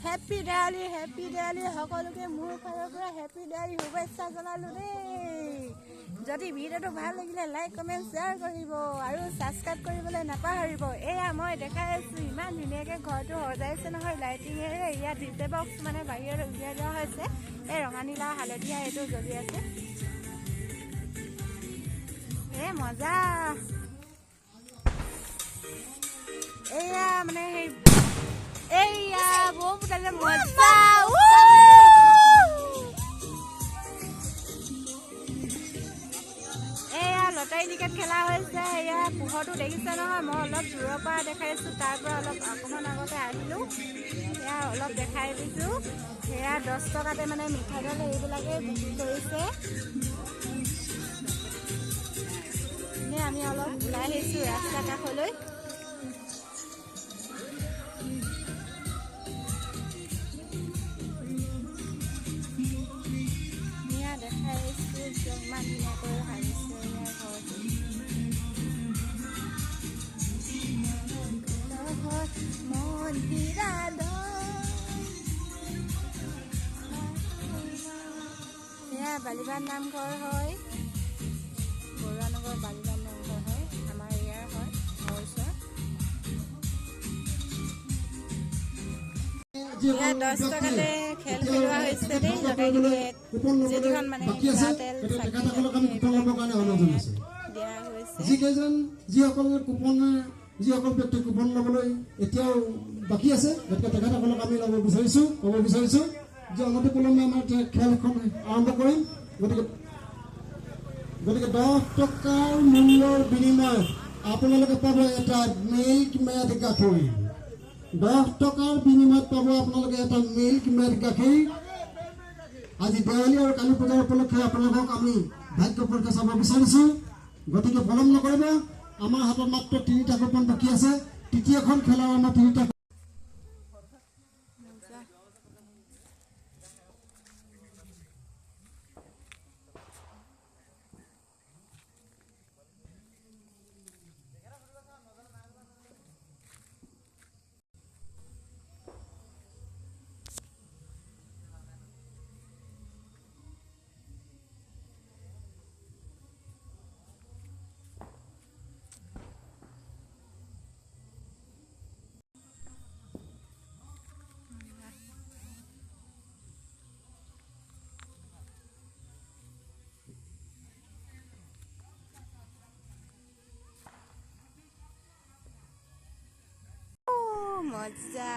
Happy Diwali, happy Diwali সকলোকে মোৰ ফালৰ পৰা হেপী দেৱালী শুভেচ্ছা জনালোঁ দেই। যদি ভিডিঅ'টো ভাল লাগিলে লাইক, কমেণ্ট, শ্বেয়াৰ কৰিব আৰু ছাবস্ক্ৰাইব কৰিবলৈ নাপাহৰিব। এয়া মই দেখাই আছোঁ, ইমান ধুনীয়াকৈ ঘৰটো সজাইছে নহয় লাইটিঙেৰে। ইয়াত ডিজে বক্স মানে বাহিৰত উলিয়াই দিয়া হৈছে। এই ৰঙা, নীলা, হালধীয়া এইটো জ্বলি আছে। এ মজা। এয়া মানে সেই এইয়া বৌ পুতালে মজা। এয়া লটাৰী টিকেট খেলা হৈছে। এয়া পোহৰটো দেখিছে নহয়, মই অলপ দূৰৰ পৰা দেখাইছোঁ, তাৰ পৰা অলপ অকণমান আগতে আহিলোঁ, এয়া অলপ দেখাই দিছোঁ। সেয়া 10 টকাতে মানে মিঠাতেল এইবিলাকে বিক্ৰী কৰিছে। এনেই আমি অলপ ওলাই আহিছোঁ ৰাস্তা কাষলৈ। ধুনীয়া দেখাইছোঁ, ইমান ধুনীয়াকৈ সাজিছে ইয়াৰ ঘৰটো। এয়া বালিবান নামঘৰ হয়, বৰুৱানগৰ বালিবান নামঘৰ হয়, আমাৰ ইয়াৰ হয় ঘৰ ওচৰ। ইয়াত 10 টকাতে খেল খেলোৱা হৈছে দেই। লটাৰী টিকেট যিকেইখন মানে মিঠাতেল দিয়া হৈছে। যিকেইজন যিসকল কুপন, যিসকল ব্যক্তি কুপন ল'বলৈ এতিয়াও বাকী আছে, গতিকে তেখেতসকলক আমি ল'ব বিচাৰিছোঁ, ক'ব বিচাৰিছোঁ যে অনতিপলমে আমাৰ খেলখন আৰম্ভ কৰিম। গতিকে 10 টকাৰ মূল্যৰ বিনিময়ত আপোনালোকে পাব এটা মিল্ক মেড গাখীৰ। 10 টকাৰ বিনিময়ত পাব আপোনালোকে এটা মিল্ক মেড গাখীৰ। আজি দেৱালী আৰু কালী পূজাৰ উপলক্ষে আপোনালোকক আমি ভাগ্য পৰীক্ষা চাব বিচাৰিছোঁ, গতিকে পলম নকৰিব। আমাৰ হাতত মাত্ৰ 3টা কুপন বাকী আছে। তৃতীয়খন খেলৰ আমাৰ 3টা। মজা।